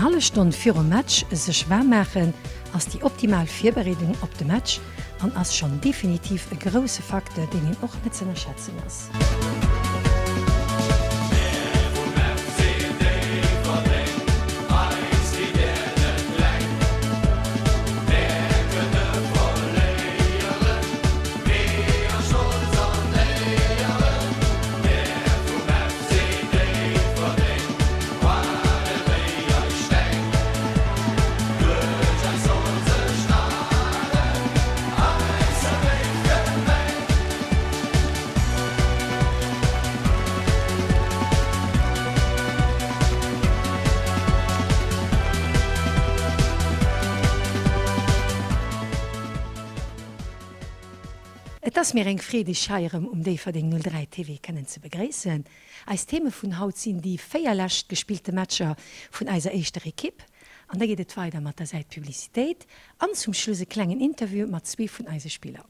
hallef Stonn virum Match sech waarm maachen ass déi optimal Virbereedung op de Match an ass schonn definitiv e grousse Facteur deen een och net z'ënnerschätzen ass. Et ass mir eng Freed Iech hei erëm um Déifferdeng 03 TV kënnen ze begréissen. Eis Theme vun haut sinn déi 4 lescht gespillte Matcher vun eiser éischter Ekipp an da geet et weider mat der Säit Publicitéit an zum Schluss e klengen Interview mat zwee vun eise Spiller.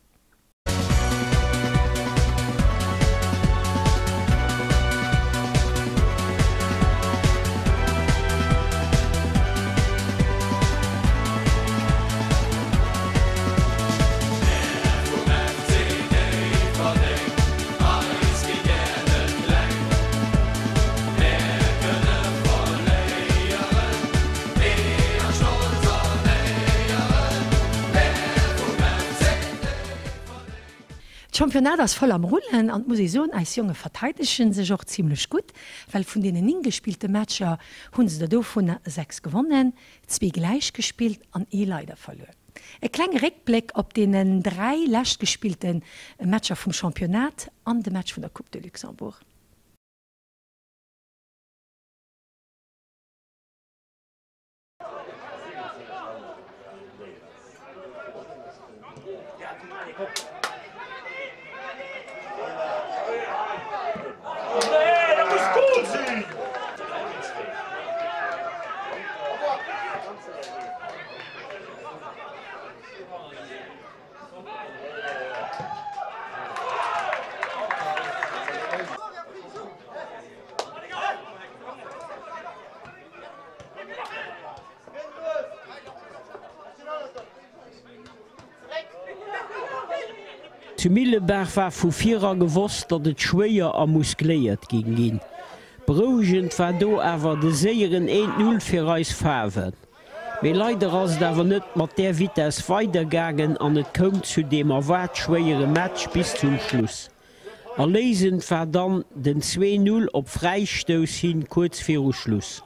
D'Championnat ass voll am Rullen an et muss ee soen, eis Jonge verteidegen sech och zimlech gutt, well vun deenen 9 gespillte Matcher hu se der dovunner 6 gewonnen, zwee gläich gespillt an ee leider verluer. E klenge Réckbléck op deenen 3 leschtgespillte Matcher vum Championnat an de Match vun der Coupe de Luxembourg. Zu Millebaach war vu vir era gewosst, datt et schwéier a muscléiert géing ginn. Berouegend war do awer de séieren 'Eent Null' fir eis Faarwen. Mee leider ass et awer net mat där Vitess weider gaangen an et koum zu deem erwaart schwéiere Match bis zum Schluss. Erléisend war dann den 2, 0 op Fräistouss hin kuerz viru Schluss.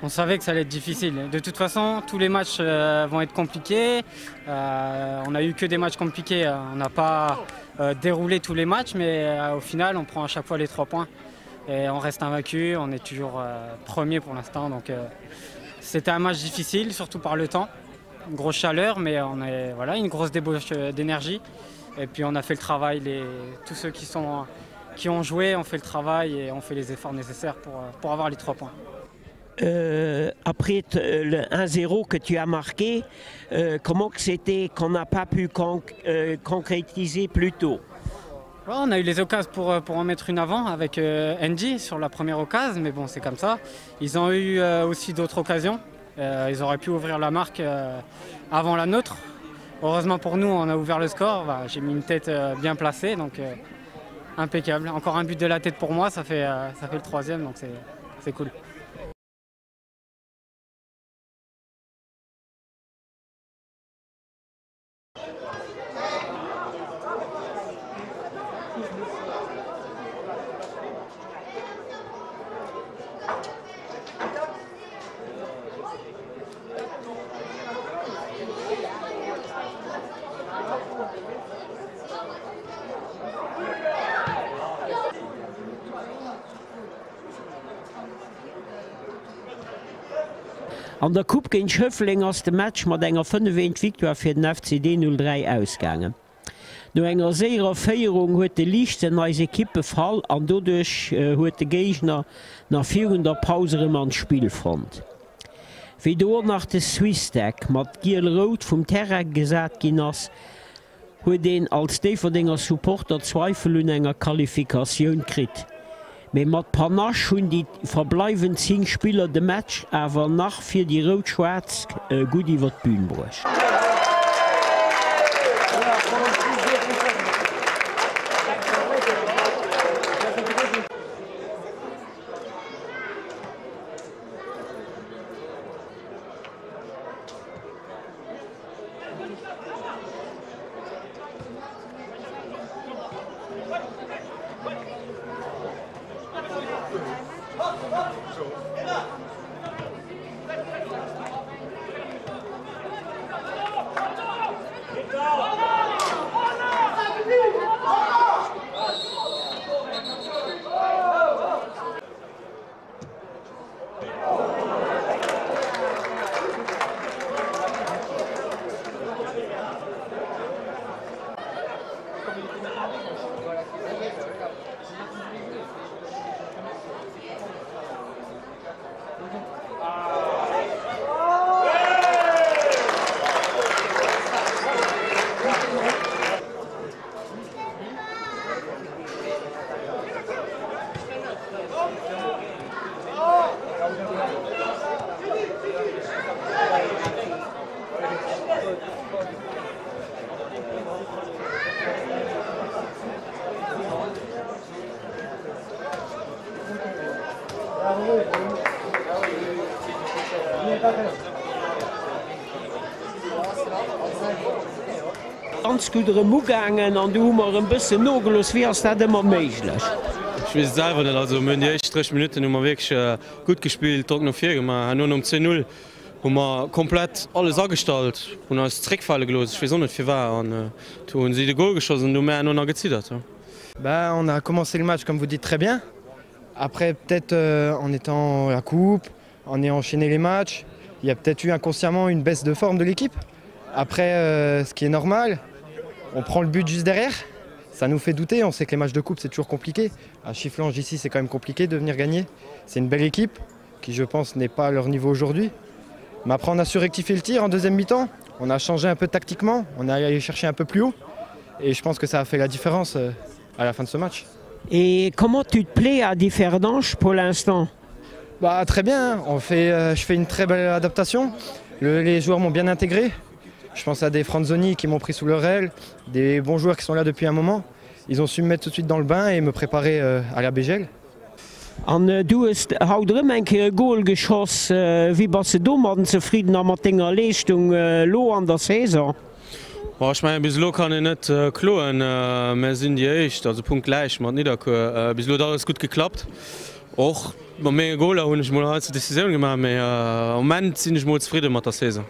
On savait que ça allait être difficile. De toute façon, tous les matchs euh, vont être compliqués. Euh, on n'a eu que des matchs compliqués. On n'a pas euh, déroulé tous les matchs, mais euh, au final, on prend à chaque fois les trois points. Et on reste invaincu, on est toujours euh, premier pour l'instant. Donc euh, c'était un match difficile, surtout par le temps. Une grosse chaleur, mais on est voilà, une grosse débauche euh, d'énergie. Et puis on a fait le travail, les, tous ceux qui, sont, qui ont joué ont fait le travail et ont fait les efforts nécessaires pour, euh, pour avoir les trois points. Euh, après le 1-0 que tu as marqué, euh, comment que c'était qu'on n'a pas pu con euh, concrétiser plus tôt Ouais, on a eu les occasions pour, euh, pour en mettre une avant avec euh, Andy sur la première occasion, mais bon c'est comme ça. Ils ont eu euh, aussi d'autres occasions. Euh, ils auraient pu ouvrir la marque euh, avant la nôtre. Heureusement pour nous, on a ouvert le score. Bah, J'ai mis une tête euh, bien placée, donc euh, impeccable. Encore un but de la tête pour moi, ça fait, euh, ça fait le troisième, donc c'est cool. An der Coupe géint Schëffleng ass de Match mat enger 5, 1 Victoire fir den FCD 03 ausgaangen. No enger séierer Féierung huet de Liichtsënn eis Ekipp befall an doduerch huet de Géigner nach virun der Paus erëm an d'Spill fonnt. Wéi do och nach de Swistek mat Giel-Rout vum Terrain gesat ginn ass, huet een als Déifferdenger Supporter Zweifel un enger Qualifikatioun kritt. Mee mat Panache hunn déi verbleiwend 10 Spiller de Match awer nach fir déi Rout-Schwaarz gutt iwwer d'Bün bruecht. Ganz gutt erëm ugaangen an du hu mer erëm bëssen nogelooss. Wéi ass dat ëmmer méiglech? Ech weess et selwer net. Also mir hunn déi éischt 30 Minutten hu mer wierklech gutt gespillt, Drock no vir gemaach. Herno nom 10, 0 hu mer komplett alles agestallt, hunn eis zréckfale gelooss, ech weess och net firwat, an du hunn si de Gol geschoss an du hu mär herno nach geziddert. Bah on a commencé le match comme vous dites très bien. Après peut-être euh, en étant la coupe, en ayant enchaîné les matchs, il y a peut-être eu inconsciemment une baisse de forme de l'équipe. Après euh, ce qui est normal, on prend le but juste derrière. Ça nous fait douter, on sait que les matchs de coupe c'est toujours compliqué. À Chifflange ici c'est quand même compliqué de venir gagner. C'est une belle équipe qui je pense n'est pas à leur niveau aujourd'hui. Mais après on a su rectifier le tir en deuxième mi-temps. On a changé un peu tactiquement, on est allé chercher un peu plus haut et je pense que ça a fait la différence euh, à la fin de ce match. Et comment tu te plais à Differdange pour l'instant Bah, très bien, on fait, euh, je fais une très belle adaptation. Le, les joueurs m'ont bien intégré. Je pense à des Franzoni qui m'ont pris sous leur aile, des bons joueurs qui sont là depuis un moment. Ils ont su me mettre tout de suite dans le bain et me préparer euh, à la BGL. An du hues haut erëm eng Kéier e Gol geschoss. Wéi bass de domadden zefridden a mat denger Leeschtung elo an der Saison? Bon, ech mengen, bis elo kann een net kloen. Mär sinn déi Éischt, also punktgläich mat Nidderkuer. Bis elo huet alles gutt geklappt. Och mat menge Goler hunn ech mol heiansdo Decisioune gemaach, mee am Moment sinn ech mol zefridde mat der Saison.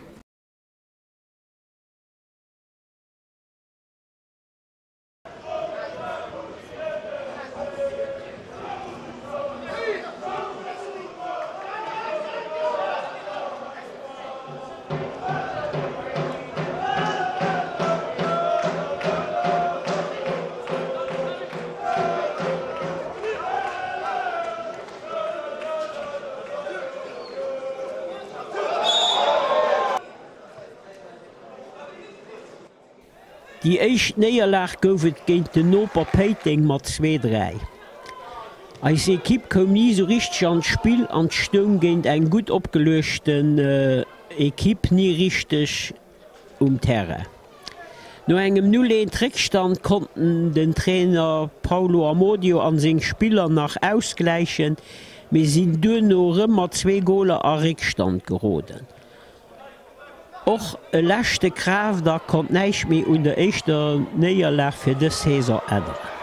Déi éischt Néierlag gouf et géint den Noper Péiteng mat 2, 3. Eis Ekipp koum ni sou richteg an d'Spill an stoung géint eng gutt opgeluechten Ekipp ni richteg um Terrain. No engem 0, 1 Réckstand konnten den Trainer Paulo Amodio an seng Spiller nach ausgläichen, mee sinn duerno rëm mat zwee Goler a Réckstand geroden. Och e leschte Kraaft a konnt näischt méi un der éischter Néierlag fir dës Saison änneren.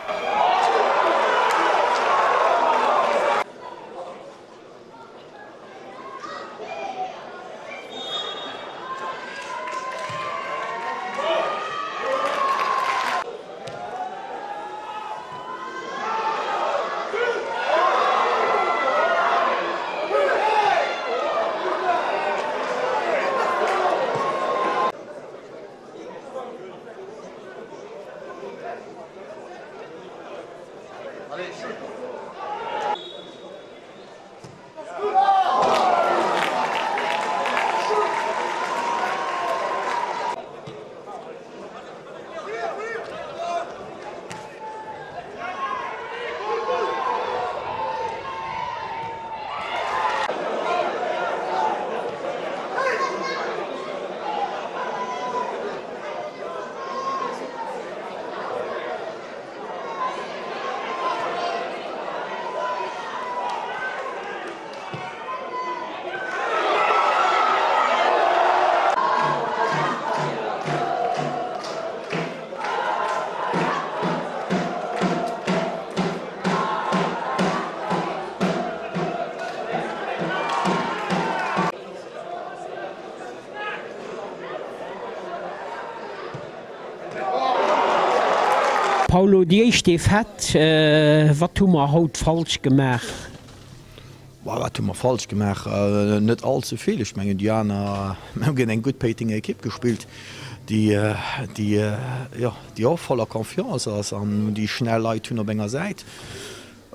Paulo, déi éischt Defaite, wat hu mer haut falsch gemaach? Wat hu mer falsch gemaach? Net all ze vill. Ech mengen déi aner, mir hu géint eng gutt Péitenger Ekipp gespillt, déi, déi, jo, déi och voller Confiance ass an déi schnell Leit hunn op enger Säit.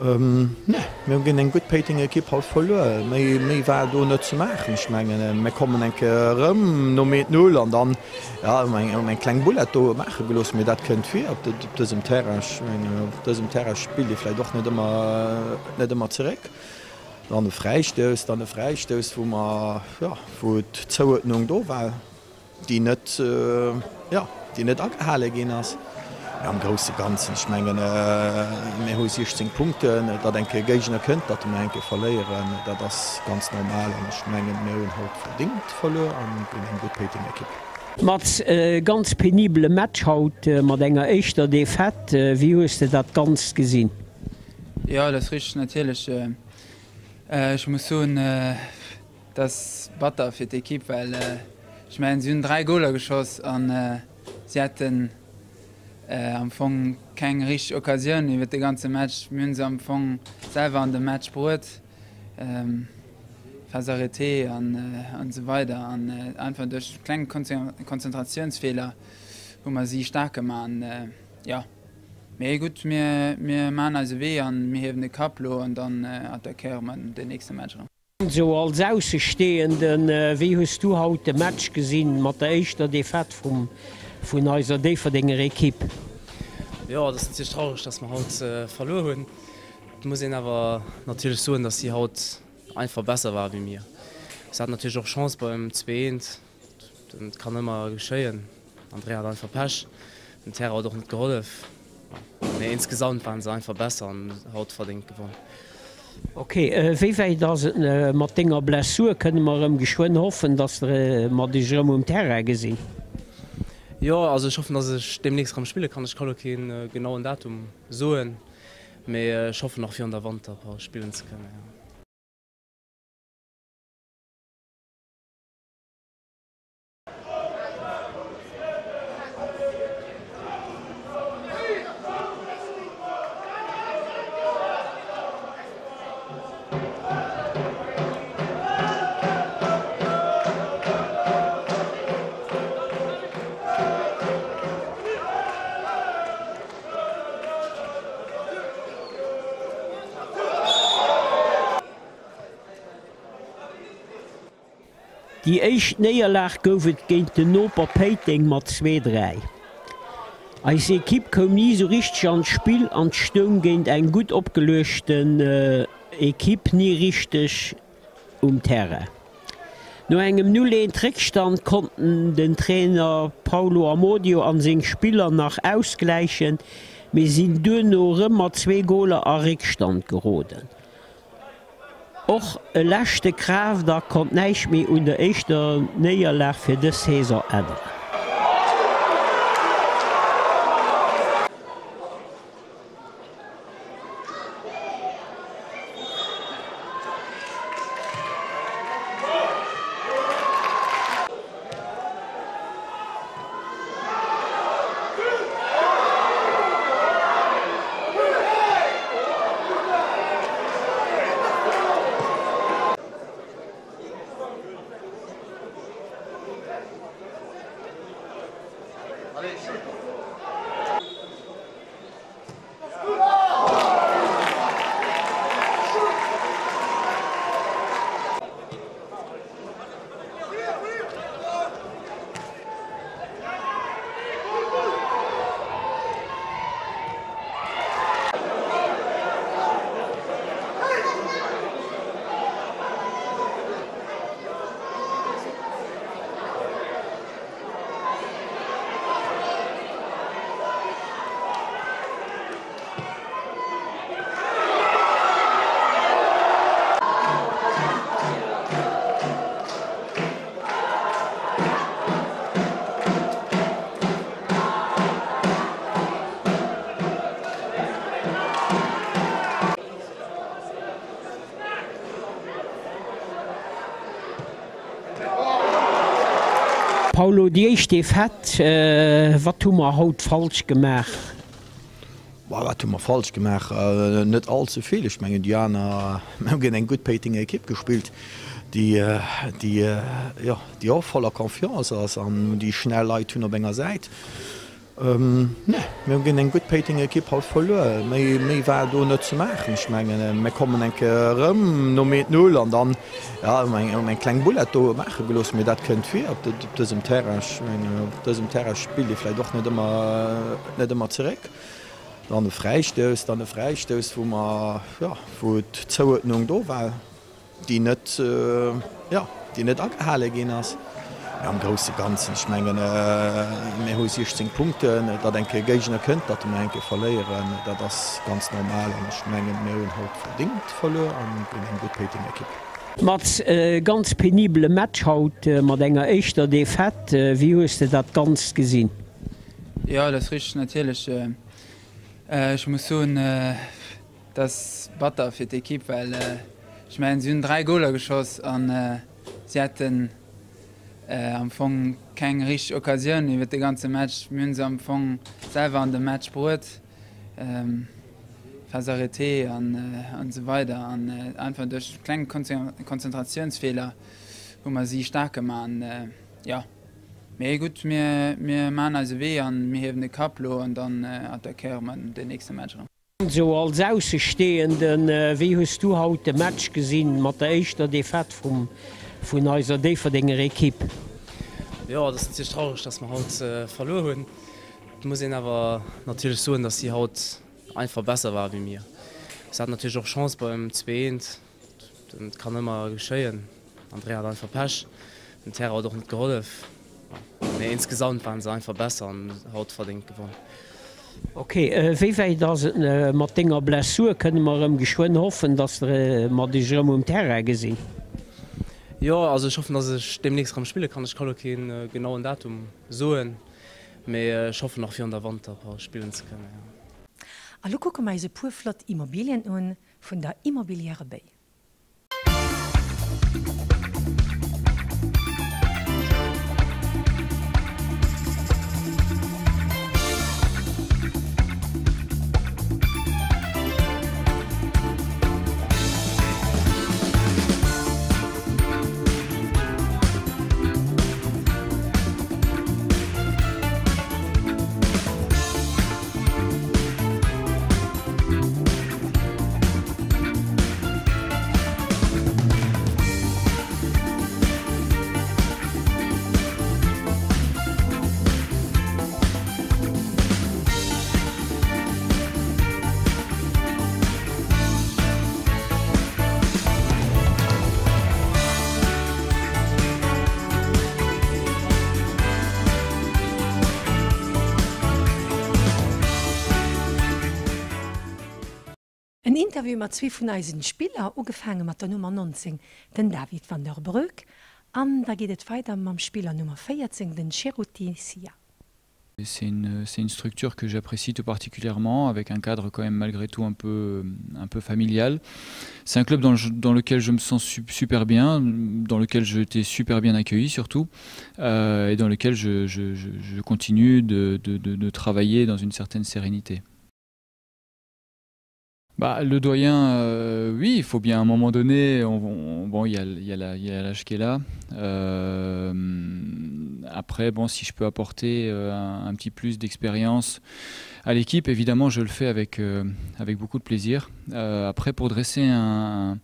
Nee, mir hu géint eng gutt Péitenger Ekipp haut verluer. Méi, méi war do net ze maachen. Ech mengen, mir kommen eng Kéier erëm nom eent Null an dann, jo, hu mer eng, eng kleng Boulette do maache gelooss, mee dat kënnt vir op dësem Terrain. Ech mengen, op dësem Terrain spillt ee vläicht och net ëmmer, net ëmmer zeréck. Dann e Fräistouss, dann e Fräistouss, wou mer, jo, wou d'Zouuerdnung do war. déi net, jo, déi net agehale ginn ass. Mä am grousse Ganzen, ech mengen, mir hu 16 Punkten, datt eng Kéier e Géigner kënnt, datt mer eng Kéier verléieren, dat ass ganz normal. An ech mengen, mir hunn haut verdéngt verluer an géint eng gutt Péitenger Ekipp. Mats, e ganz penibele Match haut mat enger éischter Defaite. Wéi hues de dat Ganzt gesinn? Jo, dat ass richteg natierlech. Ech muss soen, Et ass batter fir d'Ekipp, well ech mengen, si hunn 3 Goler geschoss a si haten am Fong keng richteg Occasioun iwwer de ganze Match. Mir hunn se am Fong selwer an de Match bruet, Phase arrêtée an esou weider an einfach duerch kleng Konzentratiounsfeeler hu mer si staark gemaach. An jo, mee gutt, mir maachen eise Wee an mir hiewen de Kapp elo an dann attackéiere mer den nächste Match erëm. Sou als Aussestehenden, wéi hues du haut de Match gesinn mat der éischter Defaite vun eiser Déifferdenger Ekipp? Jo, et ass natierlech traureg, dass mer haut verluer hunn. Et muss een awer natierlech soen, dass si haut einfach besser ware wéi mir. Si haten natierlech och Chance beim 2, 1. Dat kann ëmmer geschéien. Andrea hat einfach Pech, den Terrain huet och net gehollef, mee insgesamt waren se einfach besser an haut verdéngt gewonn. Ok, wéi wäit ass et mat denger Blessur? Kënne mer erëm geschwënn hoffen, dass mer dech erëm um Terrain gesinn? Jo, also ech hoffen, dass ech deemnächst erëm spille kann. Ech ka lo keen genauen Datum soen. Mee ech hoffen nach virun der Wanterpaus spillen ze kënnen, jo. Déi éischt Néierlag gouf et géint den Noper Péiteng mat 2, 3. Eis Ekipp koum ni sou richteg an d'Spill an stoung géint eng gutt opgeluechten Ekipp ni richteg um Terrain. No engem 0, 1 Réckstand konnten den Trainer Paulo Amodio an seng Spiller nach ausgläichen, mee sinn duerno rëm mat zwee Goler a Réckstand geroden. Och e leschte Kraaftakt konnt näischt méi un der éischter Néierlag fir dës Saison änneren. Paulo, déi éischt Defaite, wat hu mer haut falsch gemaach? Wat hu mer falsch gemaach? Net all ze vill. Ech mengen déi aner, mir hu géint eng gutt Péitenger Ekipp gespillt, déi, déi, jo, déi och voller Confiance ass an déi schnell Leit hunn op enger Säit. Nee, mir hu géint eng gutt Péitenger Ekipp haut verluer. Méi, méi war do net ze maachen. Ech mengen, mir kommen eng Kéier erëm nom eent Null an dann, jo, hu mer eng, eng kleng Boulette do maache gelooss, mee dat kënnt vir op dësem Terrain. Ech mengen, op dësem Terrain spillt ee vläicht och net ëmmer, net ëmmer zeréck. Dann e Fräistouss, dann e Fräistouss, wou mer, jo, wou d'Zouuerdnung do war, déi net, jo, déi net agehale ginn ass. Mä am grousse Ganzen, ech mengen, mir hu 16 Punkten, datt eng Kéier e Géigner kënnt, datt mer eng Kéier verléieren, dat ass ganz normal. An ech mengen, mir hunn haut verdéngt verluer an géint eng gutt Péitenger Ekipp. Mats, e ganz penibele Match haut mat enger éischter Defaite. Wéi hues de dat Ganzt gesinn? Jo, dat ass richteg natierlech. Ech muss soen, dat ass batter fir d'Ekipp, well ech mengen, si hunn 3 Goler geschoss a si haten am Fong keng richteg Occasioun iwwer de ganze Match. Mir hunn se am Fong selwer an de Match bruet, Phase arrêtée an esou weider an einfach duerch kleng Konzentratiounsfeeler hu mer si staark gemaach. Jo. Mee gutt, mir maachen eise Wee an mir hiewen de Kapp lo an dann attackéiere mer den nächste Match erëm. Sou als Aussestehenden, wéi hues du haut de Match gesinn mat der éischter Defaite vun eiser Déifferdenger Ekipp? Jo, et ass natierlech traureg, dass mer haut verluer hunn. Et muss een awer natierlech soen, dass si haut einfach besser ware wéi mir. Si haten natierlech och Chance beim 2, 1. Dat kann ëmmer geschéien. Andrea hat einfach Pech, den Terrain huet och net gehollef, mee insgesamt waren se einfach besser an haut verdéngt gewonn. Ok, wéi wäit ass et mat denger Blessur? Kënne mer erëm geschwënn hoffen, dass mer dech erëm um Terrain gesinn? Jo, also ech hoffen, dass ech deemnächst erëm spille kann. Ech ka lo keen genauen Datum soen, mee ech hoffen nach virun der Wanterpaus spillen ze kënnen, jo. A lo kucke mer eis e puer flott Immobilien un vun der Immobilière Béi. En Interview mat zwee vun eisen Spiller, ugefaange mat der Nummer 19, den David van der Broek, an da geet et weider mam Spiller Nummer 14, den Ceruti Sia. C'est une, une structure que j'apprécie tout particulièrement avec un cadre quand même malgré tout un peu un peu familial. C'est un club dans, le, dans lequel je me sens super bien, dans lequel j'étais super bien accueilli surtout euh, et dans lequel je, je, je, je continue de, de, de, de travailler dans une certaine sérénité. Bah, le doyen euh, oui il faut bien à un moment donné on, on, bon il y a, il y a l'âge qui est là euh, après bon si je peux apporter euh, un, un petit plus d'expérience à l'équipe évidemment je le fais avec euh, avec beaucoup de plaisir euh, après pour dresser un,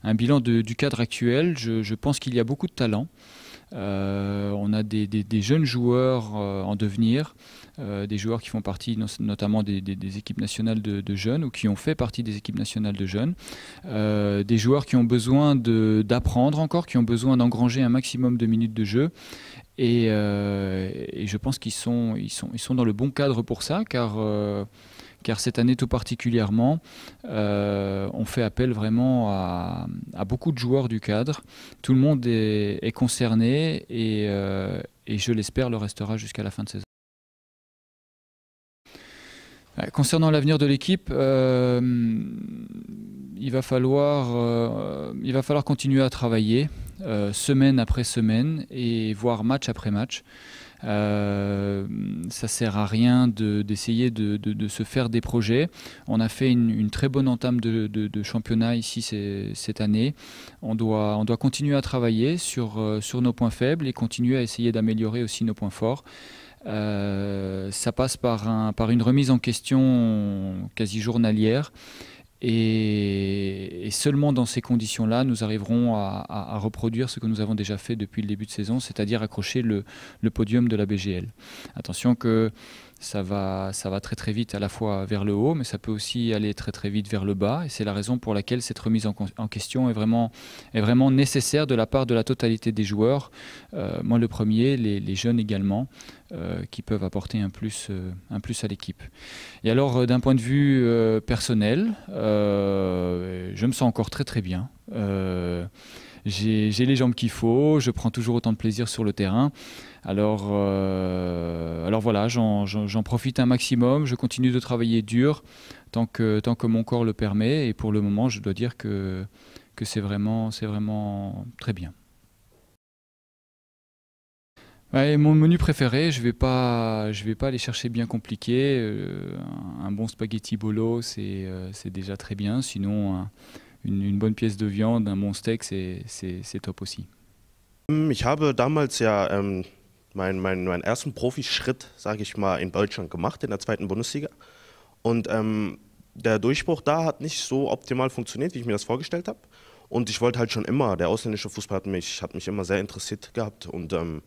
un bilan de, du cadre actuel je, je pense qu'il y a beaucoup de talent euh, on a des, des, des jeunes joueurs euh, en devenir euh, des joueurs qui font partie no notamment des, des, des équipes nationales de, de jeunes ou qui ont fait partie des équipes nationales de jeunes euh, des joueurs qui ont besoin d'apprendre encore qui ont besoin d'engranger un maximum de minutes de jeu et, euh, et je pense qu'ils sont ils sont ils sont dans le bon cadre pour ça car euh, car cette année tout particulièrement euh, on fait appel vraiment à, à beaucoup de joueurs du cadre tout le monde est, est concerné et, euh, et je l'espère le restera jusqu'à la fin de saison Concernant l'avenir de l'équipe, euh, il va falloir euh, il va falloir continuer à travailler euh, semaine après semaine et voire match après match. Euh, ça sert à rien d'essayer de, de, de, de se faire des projets. On a fait une, une très bonne entame de, de, de championnat ici cette année. On doit, on doit continuer à travailler sur, euh, sur nos points faibles et continuer à essayer d'améliorer aussi nos points forts. Euh, ça passe par, un, par une remise en question quasi journalière et, et seulement dans ces conditions là nous arriverons à, à, à reproduire ce que nous avons déjà fait depuis le début de saison c'est à dire accrocher le, le podium de la BGL attention que ça va ça va très très vite à la fois vers le haut mais ça peut aussi aller très très vite vers le bas et c'est la raison pour laquelle cette remise en, en question est vraiment est vraiment nécessaire de la part de la totalité des joueurs euh, moi le premier les, les jeunes également euh, qui peuvent apporter un plus euh, un plus à l'équipe et alors euh, d'un point de vue euh, personnel euh, je me sens encore très très bien euh, j'ai les jambes qu'il faut je prends toujours autant de plaisir sur le terrain alors euh, alors voilà j'en profite un maximum je continue de travailler dur tant que tant que mon corps le permet et pour le moment je dois dire que que c'est vraiment c'est vraiment très bien Ouais, mon menu préféré je vais pas je vais pas aller chercher bien compliqué euh, un bon spaghetti bolo c'est euh, c'est déjà très bien sinon un, une, une bonne pièce de viande un bon steak c'est top aussi ich habe damals ja ähm, mein, mein, meinen ersten Profischritt sage ich mal in Deutschland gemacht in der zweiten Bundesliga und ähm, der Durchbruch da hat nicht so optimal funktioniert wie ich mir das vorgestellt habe und ich wollte halt schon immer der ausländische Fußball hat mich hat mich immer sehr interessiert gehabt und ähm,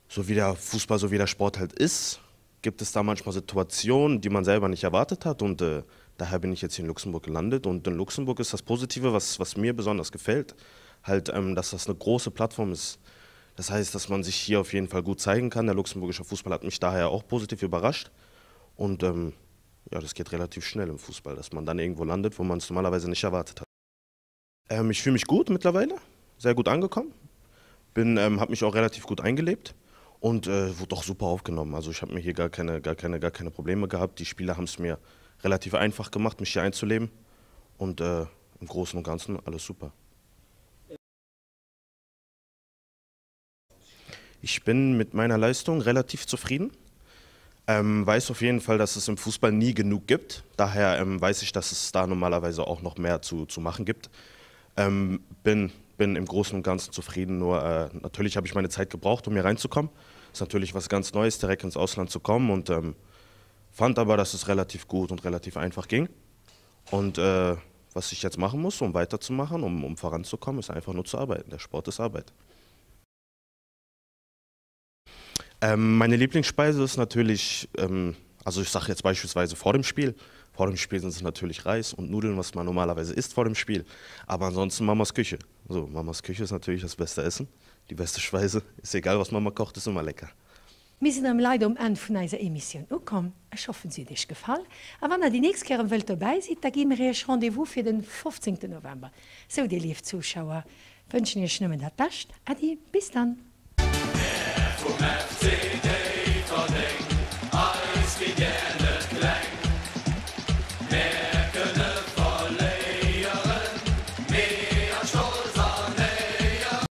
so wie der Fußball so wie der Sport halt ist gibt es da manchmal Situationen die man selber nicht erwartet hat und äh, daher bin ich jetzt in Luxemburg gelandet und in Luxemburg ist das Positive was was mir besonders gefällt halt ähm, dass das eine große Plattform ist das heißt dass man sich hier auf jeden Fall gut zeigen kann der luxemburgische Fußball hat mich daher auch positiv überrascht und ähm, ja das geht relativ schnell im Fußball dass man dann irgendwo landet wo man es normalerweise nicht erwartet hat ähm, ich fühle mich gut mittlerweile sehr gut angekommen bin ähm, habe mich auch relativ gut eingelebt. Und äh, wurde auch super aufgenommen. Also ich habe mir hier gar keine, gar keine, gar keine Probleme gehabt. Die Spieler haben es mir relativ einfach gemacht, mich hier einzuleben. Und äh, im Großen und Ganzen alles super. Ich bin mit meiner Leistung relativ zufrieden. Ähm, weiß auf jeden Fall, dass es im Fußball nie genug gibt. Daher ähm, weiß ich, dass es da normalerweise auch noch mehr zu, zu machen gibt. Ähm, bin, bin im Großen und Ganzen zufrieden, nur äh, natürlich habe ich meine Zeit gebraucht, um hier reinzukommen. Ist natürlich was ganz Neues, direkt ins Ausland zu kommen und ähm, fand aber, dass es relativ gut und relativ einfach ging. Und äh, was ich jetzt machen muss, um weiterzumachen, um, um voranzukommen, ist einfach nur zu arbeiten. Der Sport ist Arbeit. Ähm, meine Lieblingsspeise ist natürlich, ähm, also ich sage jetzt beispielsweise vor dem Spiel. Vor dem Spiel sind es natürlich Reis und Nudeln, was man normalerweise isst vor dem Spiel. Aber ansonsten Mamas Küche. So, Mamas Küche ist natürlich das beste Essen, die beste Speise. Ist egal, was Mama kocht, ist immer lecker. Mir sinn erëm leider um Enn vun eiser Emissioun ukomm. Ech hoffen se huet iech gefall a wann der déi nächst Kéier erëm wëllt dobäi sidd, da gi mir iech Rendez-vous fir den 15 November. Sou dir léif Zuschauer wënschen iech nëmmen dat Bescht. Äddi, bis dann. Här vum FC.